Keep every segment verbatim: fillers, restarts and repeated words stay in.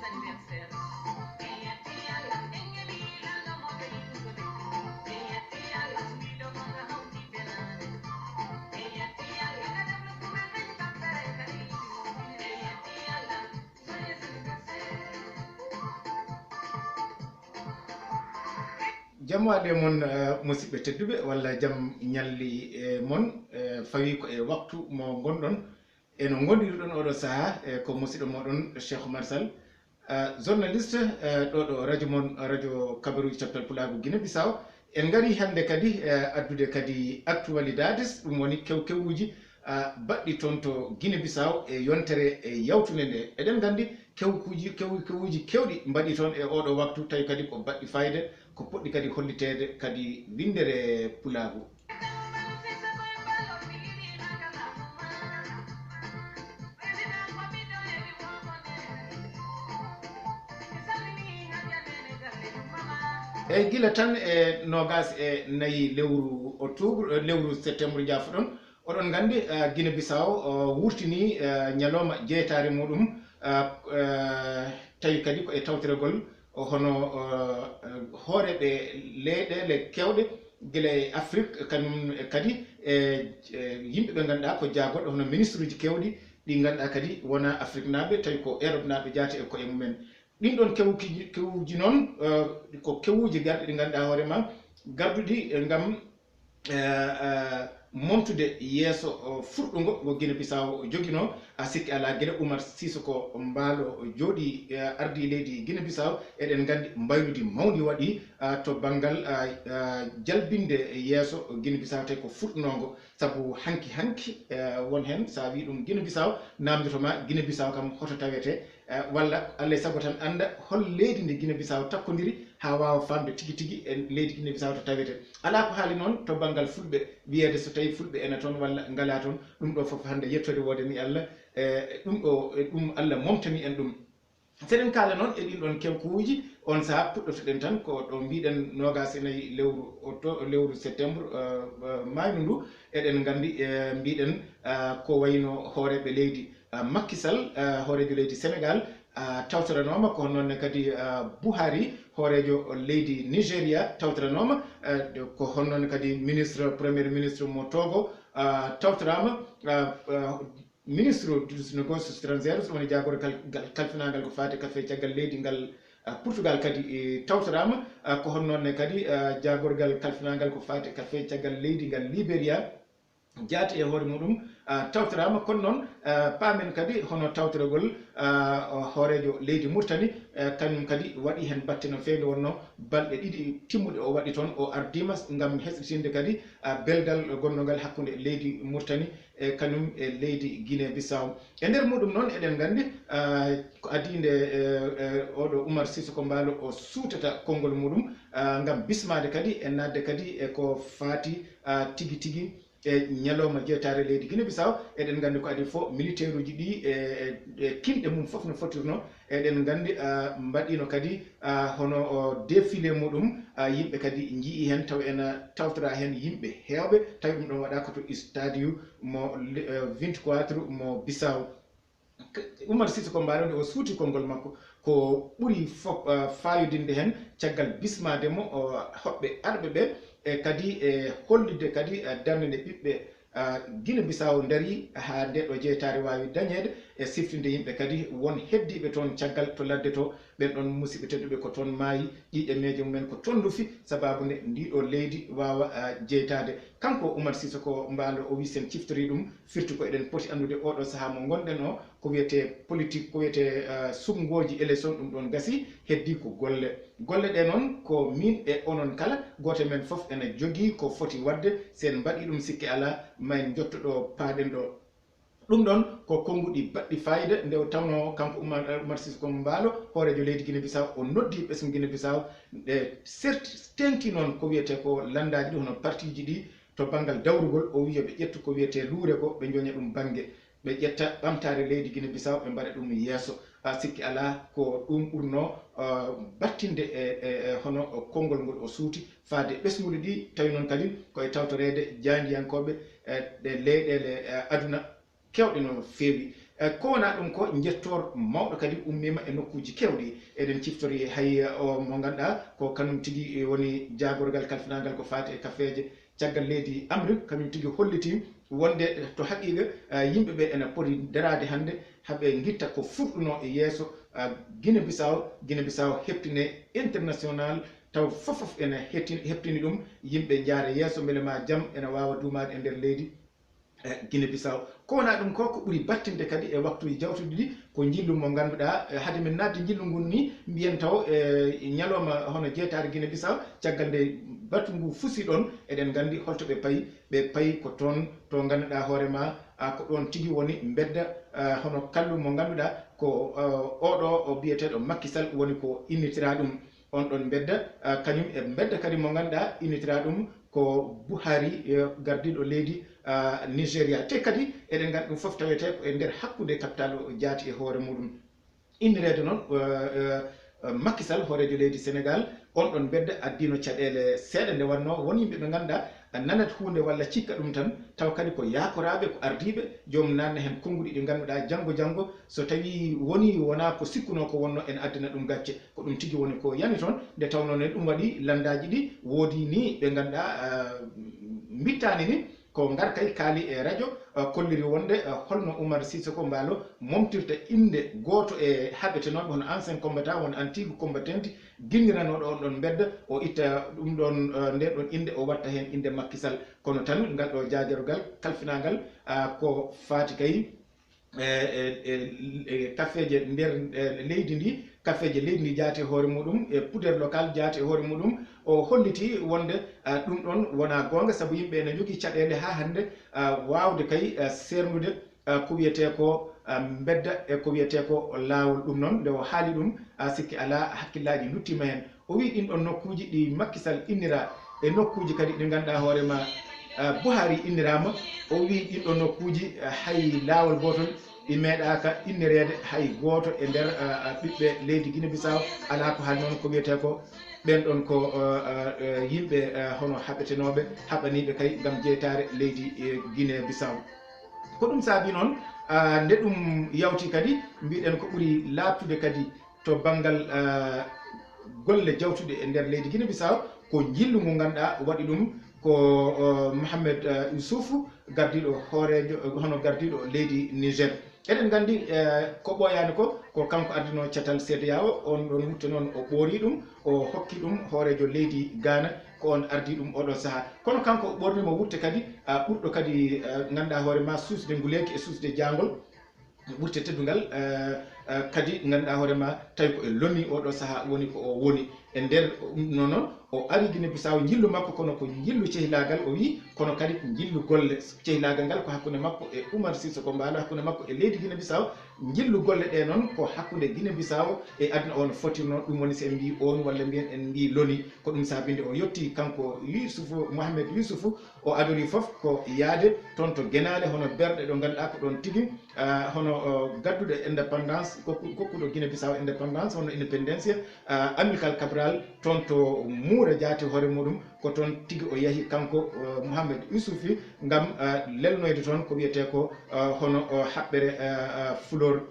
Jam waali e mon, eh, musidɓe tedduɓe, walla jam ñalli e mon, eh, fawi ko e waktu mo ngonɗon. E no ngonɗiri ɗon oɗo saha, eh, ko musidɗo moɗon Cheikh Oumar Sall. Ah, journaliste, eh, ɗo ɗo radio mon, radio Kabaruji Coftal Pulaagu Guinée Bissau. En ngari hannde kadi, eh, addude kadi actualidades, ɗum woni kew kewuji, ah, baɗɗi toon to Guinée Bissau e yontere e yawtunde nde. Eɗen nganndi kewkuji, kew-, kewuji kewɗi mbaɗi toon e oɗo waktu, tawi kadi ko baɗɗi fayida, ko poɗɗi kadi holliteede kadi winndere Pulaagu. Eyi, gila tan e noogaas e nayi lewru octobre, eh, lewru septembre, jaafoɗon. Oɗon nganndi, eh, Guinée Bissau, o wurtini, eh, ñalawma jeytaare muɗum, eh, eh, tawi kadi ko e tawtoregol hono, eh, hooreeɓe leyɗeele keewɗe gila e Afrik, kañum kadi e, e yimɓe ɓe ngannduɗaa ko jaagorɓe hono ministre uji keewɗi ɗi ngannduɗaa kadi wonaa Afriknaaɓe, tawi ko Eropnaaɓe jaati e koye mumen. Ɗin ɗon kewuji, kewuji noon, eh, ko kewuji garɗi ɗi ngannduɗaa hoore ma, garduɗi, eh, ngam, eh, eh, momtude yeeso, oh, furɗungo ngo Guinée Bissau joginoo. A sikki alaa, gila Oumar Sissoko Embaló jooɗii, eh, ardii leydi Guinée Bissau, eɗen nganndi mbaylundi mawndi waɗi, ah, to banngal, ah, ah, jalbinde yeeso Guinée Bissau, tawi ko furɗunoongo. Sabu hanki hanki, eh, won heen, so a wii ɗum Guinée Bissau, naamndoto ma Guinée Bissau kam hoto tawete, eh, walla Alla e sago tan annda hol leydi ndi Guinée Bissau takkondiri haa waawa faamde tigi tigi e leydi Guinée Bissau to tawete. Alaa ko haali noon to banngal fulɓe, wiyeede so tawii fulɓe ena toon walla ngalaa toon, ɗum ɗo fof hannde yettoode woodani Alla, eh, ɗum ɗo, eh, ɗum Alla momtani en ɗum. So eɗen kaala noon e ɗin ɗon kewkuuji, on sahaa puɗɗotoɗen tan ko ɗo mbiɗen noogaas e nayi lewru octo-, lewru septembre, eh, eh, maaynu ndu, eɗen nganndi, eh, mbiɗen, ah, ko wayno hooreeɓe leydi, ah, Macky Sall, ah, hooreejo leydi Sénégal, ah, tawtoranooma, ko hono noon ne kadi, ah, Buhari, hooreejo leydi Nigeria, tawtoranooma, eh, ko hono noon ne kadi ministre, premier ministre mo Togo, ah, tawtoraama, ah, ah, ministre des Negócios Estrangeiros, woni jaagorgal, gal, kalfinaangal ko faati ka fee caggal leydi ngal, ah, Portugal kadi, eh, tawtoraama, ah, ko hono noon ne kadi, ah, jaagorgal kalfinaangal ko faati ka fee caggal leydi ngal Liberia, jaati e hoore muɗum, ah, tawtoraama. Kono noon, ah, paamen kadi hono tawtoregol, ah, o hooreejo leydi Murtani, eh, kañum kadi waɗi heen batte no feewi, nde wonnoo balɗe ɗiɗi timmuɗe o waɗi toon, o ardiima ngam hesɗitinde kadi, ah, beldal gonnongal hakkunde leydi Murtani e kañum e leydi Guinée Bissau. E nder muɗum noon, eɗen nganndi, ah, ko adii nde, eh, eh, oɗo Oumar Sissoko Embaló o suutata konngol muɗum, ah, ngam bismaade kadi e naatde kadi e ko faati, ah, tigi tigi e ñalawma jeytaare leydi Guinée Bissau. Eɗen nganndi ko adii fof militeeruuji ɗi e, e, e kinɗe mum fof no fotirno. Eɗen nganndi, ah, mbaɗiino kadi, ah, hono o défilé muɗum, ah, yimɓe kadi njiyii heen, taw ena tawtoraa heen yimɓe heewɓe, tawi ɗum ɗon waɗaa ko to stade mo le-, eh, vingt-quatre mo Bissau. K-, Oumar Sissoko Embaló nde o suuti konngol makko, ko ɓuri fof, ah, faayodinde heen caggal bismaade mo, o, hoɓɓe arɓe ɓe, e kadi e hollitde kadi, ah, darnde nde ɓiɓɓe, ah, Guinée Bissau ndarii haa nde ɗo jeytaare waawi dañeede, e siftinde yimɓe kadi won heddiiɓe toon caggal to ladde to, ɓen ɗon musidɓe tedduɓe ko toon maayi, ƴiiƴameeje mumen ko toon ndufi, sabaabu nde ndii ɗoo leydi waawa, ah, jeytaade. Kanko Oumar Sissoko Embaló o wii sen ciftori ɗum, firti ko eɗen poti anndude oo ɗoo sahaa mo ngonɗen o, ko wiyetee politique, ko wiyetee, ah, suɓngooji élection, ɗum ɗoon gasii, heddii ko golle. Golle ɗee noon ko miin e onon kala, gooto e men fof ena jogii ko foti waɗde, si en mbaɗii ɗum sikke alaa, ma en njotto ɗo paaɗen ɗo. Ɗum ɗoon ko konnguɗi baɗɗi faayida, nde o tawnoo kanko Oumar, Oumar Sissoko Embaló, hooreejo leydi Guinée Bissau, o noddii ɓesngu Guinée Bissau, nde serti, teeŋti noon ko wiyetee ko lanndaaji ɗi, hono partiiji ɗi, to banngal dawrugol, o wii yo ɓe ƴettu ko wiyetee luure ko, ɓe njoña ɗum bannge, ɓe ƴetta ɓamtaare leydi Guinée Bissau, ɓe mbaɗa ɗum yeeso. A sikki alaa ko ɗum ɓurnoo, ah, battinde e, e, e hono konngol ngol o suuti faade ɓesnguuli ɗi, tawi noon kadi ko e tawtoreede jaayndiyankooɓe, e, ɗe leyɗeele, e, aduna keewɗe no feewi. E, ko wonaa ɗum ko njettoor mawɗo kadi ummiima e nokkuuji keewɗi. Eɗen ciftori hay o mo ngannduɗaa ko kanum tigi woni jaagorgal kalfinaagal ko faati e kafeeje caggal leydi Amrik, kañum tigi hollitii wonde to haqiiqa, e, yimɓe ɓe ena poti daraade hannde haa ɓe ngitta ko fuɗɗunoo e yeeso, e, Gine Bisaw, Gine Bisaw heptine international, taw fof fof ena hetti-, heptini ɗum, yimɓe njaara yeeso mbele ma jam ena waawa duumaade e nder leydi. E, Gine Bisaw. Ko wonaa ɗum ko, ko ɓuri battinde kadi e waktuuji jawtuɗi ɗi, ko njillu mo ngannduɗaa, e, hade men naatde njillu ngun ni, mbiyen taw, e, ñalawma hono jeytaare Gine Bisaw, caggal nde batu ngu fusi ɗon, eɗen nganndi holto ɓe payi. Ɓe payi ko toon to ngannduɗaa hoore ma, a, ko ɗoon tigi woni mbedda, a, hono kallu mo ngannduɗaa ko, a, oɗo o biyeteeɗo Macky Sall woni ko innitiraa ɗum. On ɗon mbedda, a, kañum e mbedda kadi mo ngannduɗaa innitiraa ɗum ko Buhari, e, gardiiɗo leydi, a, Nigeria. Te kadi eɗen nganndi ɗum fof tawetee ko e nder hakkunde capital o jaati e hoore muɗum. Innireede noon, e, e, e, Macky Sall, hooreejo leydi Senegal, on ɗon mbedda addiino caɗeele seeɗa nde wannoo won yimɓe ɓe ngannduɗaa nanat huunde walla cikka ɗum tan, taw kadi ko yaakoraaɓe, ko ardiiɓe, joom naatna heen konnguɗi ɗi ngannduɗaa janngo janngo, so tawii wonii wonaa ko sikkunoo ko wonnoo ene addana ɗum gacce. Ko ɗum tigi woni ko yani toon, nde tawnoo ne ɗum waɗi lanndaaji ɗi woodi ni ɓe ngannduɗaa, a, mbittaani ni ko ngar kay kaali e rajo, a, kolliri wonde, a, holno Oumar Sissoko Embaló momtirta innde gooto e haɓetenooɓe hono ancien combattant, won antigu combattant, ginniranooɗo on ɗon mbedda, o itta ɗum ɗon, a, nden ɗon innde, o watta heen innde Macky Sall. Kono tan ngal ɗo jaagerogal kalfinaangal, a, ko faati kay e, e, e, e kafeeje nder, e, leydi ndi, kafeeje leydi ndi jaati e hoore muɗum, e pouvoir local jaati e hoore muɗum. O holliti wonde, a, ɗum ɗon wonaa goonga, sabu yimɓe ene njogii caɗeele haa hannde, a, waawde kay, a, seerndude, a, ko wiyetee ko, a, mbedda e ko wiyetee ko laawol. Ɗum noon, nde o haali ɗum, a, sikki alaa, hakkillaaji nduttiima heen. O wiyi ɗin ɗon nokkuuji ɗi Macky Sall innira e nokkuuji kadi ɗi ngannduɗaa hoore ma, a, Buhari inniraama. O wiyi ɗin ɗon nokkuuji, a, hay laawol gootol ɗi meeɗaaka innireede hay gooto e nder, a, a, ɓiɓɓe leydi Gine Bisaw. Alaa ko hali noon ko wiyetee ko ɓen ɗon ko, a, a, a, yimɓe, a, hono haɓetenooɓe, haɓaniiɓe kay ngam jeytaare leydi, e, Gine Bisaw. Ko ɗum saabi noon, a, nde ɗum yawti kadi, mbiɗen ko ɓuri laaɓtude kadi to banngal, a, golle jawtuɗe e nder leydi Gine Bisaw, ko njillu ngu ngannduɗaa waɗi ɗum ko, o, Mohamed, a, Youssouf, gardiiɗo hooreejo, hono gardiiɗo leydi Niger. Eɗen nganndi, e, ko ɓooyaani ko, ko kanko ardinoo catal C E D E A O, on ɗon wutte noon o ɓoori ɗum, o hokki ɗum hooreejo leydi Ghana, ko on ardii ɗum oɗo sahaa. Kono kanko o ɓoorniima wutte kadi, a, ɓurɗo kadi, a, ngannduɗaa hoore ma suusde nguleeki e suusde jaangol. Ɓurte teddungal, eh, eh, kadi ngannduɗaa hoore ma, tawi ko e lomi oɗo sahaa woni ko o woni. E nder ɗum noon, o ari Gine Bisaw, njillu makko kono ko njillu cehilaagal, o wii, kono kadi ko njillu golle. Cehilaagal ngal ko hakkunde makko e Oumar Sissoko Embaló, hakkunde makko e leydi Gine Bisaw. Njillu golle ɗe noon ko hakkunde Gine Bisaw e aduna o no fotirnoo, ɗum woni so en mbii oon walla mbiyen en mbii loni. Ko ɗum saabinde o yetti kanko Youssouf, Mohamed Youssouf, o adorii fof ko yahde toon to genaale, hono berɗe ɗo ngannduɗaa ko ɗoon tigi, ah, hono, oh, gadduɗo indépendance, kokku-, kokkuɗo Gine Bisaw indépendance, hono indépendance, ah, Amilcar Cabral, toon to Moura jaati hoore muɗum, ko toon tigi o yahi kanko, oh, Mohamed Youssouf ngam, ah, lelnoyde toon ko wiyetee ko, ah, hono, oh, haɓɓere, ah, ah, Fulor.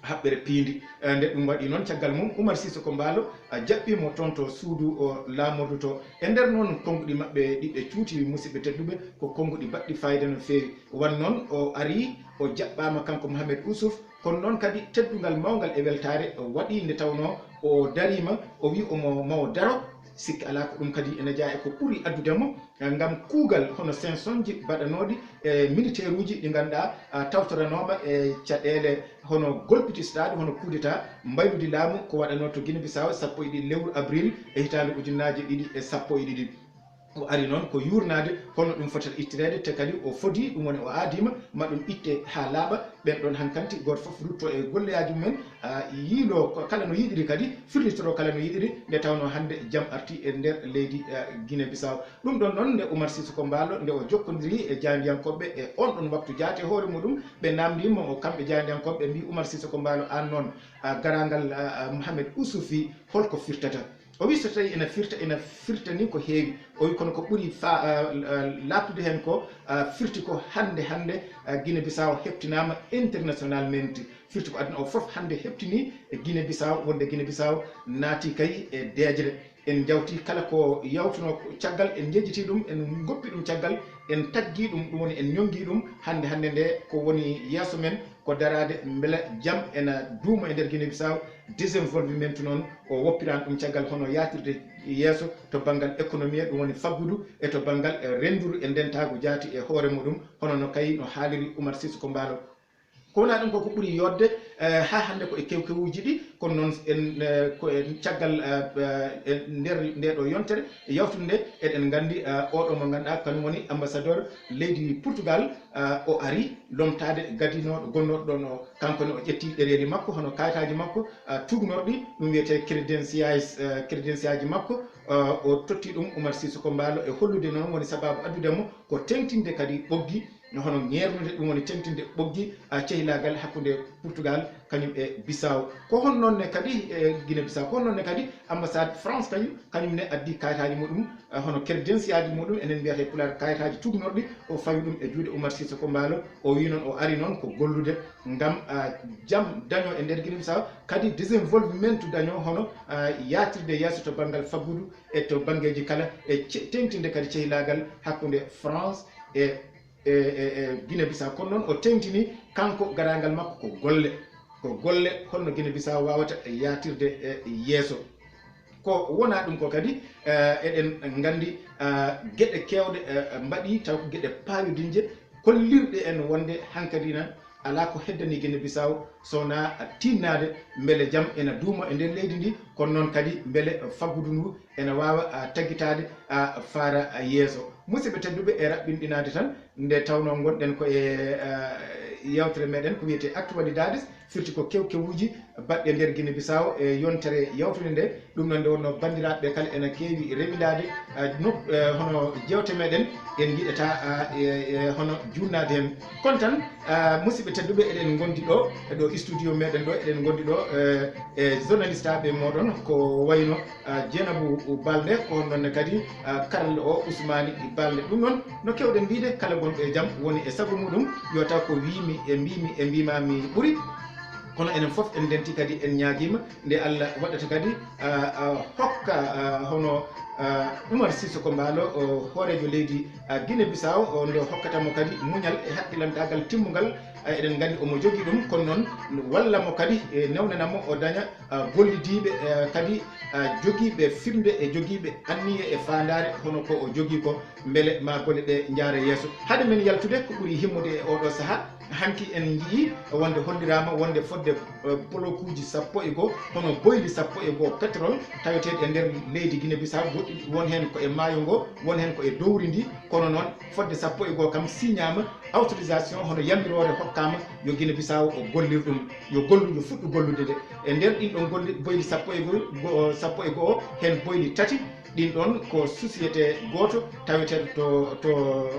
Haɓɓere piindi. Eh, nde ɗum waɗi noon, caggal mum, Oumar Sissoko Embaló, a, jaɓɓii mo toon to suudu o laamordu to. E nder noon konnguɗi maɓɓe ɗi ɓe cuuti, musidɓe tedduɓe, ko konnguɗi baɗɗi faayida no feewi. Wan noon, o arii, o jaɓɓaama kanko Mohamed Youssouf, kono noon kadi teddungal mawngal e weltaare waɗi nde tawnoo o dariima, o wii omo mawo daro, sikki alaa ko ɗum kadi ene jeyaa e ko ɓuri addude mo, eh, ngam kuugal hono sanction ji baɗanooɗi e militeeruuji ɗi ngannduɗaa, ah, tawtoranooma e caɗeele hono golpitistaade, hono coup d'État, mbaylude laamu ko waɗanoo to Guinée Bissau sappo e ɗiɗi lewru avril e hitaande ujunnaaje ɗiɗi e sappo e ɗiɗi. O ari noon ko yuurnaade holno ɗum fotata ittireede, te kadi o fodii, ɗum woni o aadiima ma ɗum itte haa laaɓa. Ɓeen ɗoon hankanti gooto fof rutto e golleyaaji mumen, ah, yiiloo ko kala no yiɗiri, kadi firlitoro kala no yiɗiri, nde tawnoo hannde jam arti e nder leydi, ah, Guinée Bissau. Ɗum ɗoon noon, nde Oumar Sissoko Embaló, nde o jokkondirii e jaayndiyankooɓe e oon ɗoon waktu jaati e hoore muɗum, ɓe naamndii mo, kamɓe jaayndiyankooɓe, ɓe mbii, Oumar Sissoko Embaló, aan noon, a, garaangal, a, a, Mohamed Ousoufi, holko firtata? O wi so tawi ena firta, ena firta ni ko heewi. O wi kono ko ɓuri fa-, eh, eh, laaɓtude heen ko, eh, firti ko hannde, hannde, eh, Guinée Bissau heɓtinaama internationalmente. Firti ko aduna o fof hannde heɓtini e Guinée Bissau, wonde Guinée Bissau naati kay e deeƴre. En njawti kala ko yawtunoo caggal, en njejjiti ɗum, en ngoppi ɗum caggal, en taggi ɗum, ɗum woni en ñonngi ɗum. Hannde, hannde nde ko woni yeeso men ko daraade mbela jam ena duuma e nder Guinée Bissau. Désenvolvement noon, o woppiraan ɗum caggal hono yaatirde yeeso to banngal économie, ɗum woni faggudu, e to banngal, eh, rennduru e ndentaagu jaati e hoore muɗum, hono no kay no haaliri Oumar Sissoko Embaló. Ko wonaa ɗum ko ko ɓuri yooɗde, eh, haa hannde ko e kewkewuuji ɗi, kono noon en, eh, ko e caggal, eh, eh, e nder ndee ɗoo yontere, yawtunde nde, eɗen nganndi, eh, oo ɗoo mo ngannduɗaa kañum woni ambassadeur leydi Portugal, eh, o ari lomtaade gadinooɗo gonnooɗo ɗoon o. Kanko ne o ƴetti ɗereeli makko, hono kayitaaji makko, eh, tuugnorɗi, ɗum wiyetee credenciais, eh, credenciaji makko, eh, o totti ɗum Oumar Sissoko Embaló e hollude noon woni sabaabu addude mo ko teeŋtinde kadi ɓoggi, no hono ŋeernude, ɗum woni teeŋtinde ɓoggi, ah, cehilaagal hakkunde Portugal kañum e Bissau. Ko hono noon ne kadi e Guinée Bissau, ko hono noon ne kadi ambassade France kañum, kañum ne addi kayitaaji muɗum, ah, hono credenciaji muɗum, enen mbiyata e Pulaar kayitaaji tuugnorɗi, o fawi ɗum e juuɗe Oumar Sissoko Embaló. O wi noon o ari noon ko gollude ngam, ah, jam daño e nder Guinée Bissau, kadi désenvolvement daño hono, ah, yaatirde yeeso to banngal faggudu e to banngeeji kala, e ce-, teeŋtinde kadi cehilaagal hakkunde France e e, e, e Guinée Bissau. Kono noon o teeŋtini kanko garaangal makko ko golle, ko golle holno Guinée Bissau waawata yaatirde e yeeso. Ko wonaa ɗum ko kadi, eh, eɗen nganndi, eh, geɗe keewɗe, eh, mbaɗi taw ko geɗe paayodinje kollirɗe en wonde hankadi nan alaa ko heddani Guinée Bissau so wonaa tiinnaade mbele jam ena duuma e nder leydi ndi, kono noon kadi mbele faggudu ndu ena waawa, ah, taggitaade, ah, faara, ah, yeeso. Musidɓe tedduɓe, e raɓɓinɗinaade tan, nde tawnoo ngonɗen ko e, ah, yewtere meɗen ko wiyetee Actualidades, firti ko kewkewuuji baɗɗi e nder Guinée Bissau e yontere yawtunde nde. Ɗum noon nde wonnoo banndiraaɓe ɓe kala ena keewi rewindaade, ah, no, eh, hono jeewte meɗen en njiɗataa, ah, e, e hono juunnaade heen. Kono tan, ah, musidɓe tedduɓe, eɗen ngondi ɗo, e ɗo studio meɗen ɗo, eɗen ngondi ɗo, eh, e journaliste aɓe moɗon ko wayno, ah, Jeynabou Balde, ko on noon ne kadi, ah, karallo o Ousmane Balde. Ɗum noon, no kewɗen mbiide, kala gonɗo e jam woni e sago muɗum, yo taw ko wiimi e mbiimi e mbiimaami ɓuri. Kono enen fof en ndenti kadi, en ñaagiima nde Allah waɗata kadi, ah, ah, hokka, ah, hono, ah, Oumar Sissoko Embaló, o hooreejo leydi, ah, Guinée Bissau, o nde hokkata mo kadi muñal e hakkilantaagal timmungal. Ah, eɗen nganndi omo jogii ɗum, kono noon walla mo kadi e newnana mo o daña, ah, gollidiiɓe, eh, kadi, ah, jogiiɓe firnde e jogiiɓe anniye e faandaare hono ko o jogii ko, mbele ma golle ɗe njaara yeeso. Hade men yaltude, ko ɓuri himmude e oɗo sahaa, hanki en njiyii wonde holliraama wonde fodde, eh, blokuuji sappo e goo, hono boyli sappo e goo pétrole taweteeɗi e nder leydi Guinée Bissau, goɗɗi won heen ko e maayo ngo, won heen ko e dowri ndi, kono noon fodde sappo e goo kam siñaama, autorisation hono yamiroore hokkaama yo Guinée Bissau o gollir ɗum, yo gollu, yo fuɗɗu gollude nde. E nder ɗin ɗon golle boyli sappo e goo, go-, sappo e goo, heen boyli tati, ɗin ɗon ko société gooto taweteeɗo to, to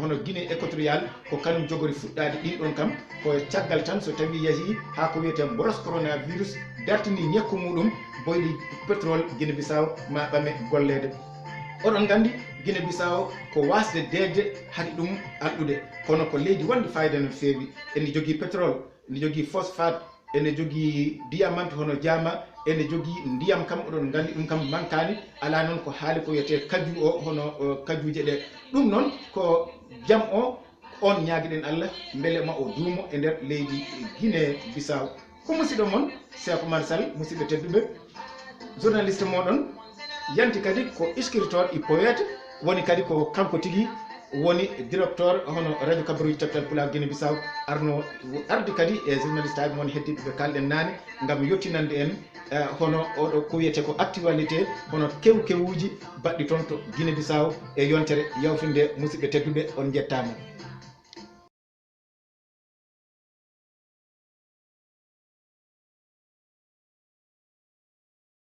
hono Guinée équatoriale, ko kanum jogori fuɗɗaade. Ɗin ɗon kam ko caggal tan so tawii yahii haa ko wiyetee mboros coronavirus dartini ñekku muɗum, boyli pétrole Guinée Bissau ma ɓame golleede. Oɗon nganndi Guinée Bissau ko waasde deeƴde hari ɗum alɗude, kono ko leydi wonndi fayida no feewi. Ene jogii pétrole, ene jogii phosphate, ene jogii diamant hono jaama, ene jogii ndiyam kam, oɗon nganndi ɗum kam mankaani, alaa noon ko haali ko wiyetee kaju o, hono, o, kajuuje ɗe. Ɗum noon ko jam o, on ñaagiɗen Allah mbele ma o duumo e nder leydi Guinée Bissau. Ko musiɗɗo mon, Cheikh Oumar Sall, musidɓe tedduɓe, journaliste moɗon, yanti kadi ko écriteur e poète, woni kadi ko kanko tigi woni directeur hono radio kabaruuji Tektal Pulaar Guinée Bissau, arno ardi kadi e journaliste aji mon heddiɓe ɓe kalɗen naane, ngam yottinande en, eh, hono oɗo ko wiyetee ko actualité, hono kewkewuuji baɗɗi toon to Guinée Bissau e yontere yawtunde. Musidɓe tedduɓe, on njettaama.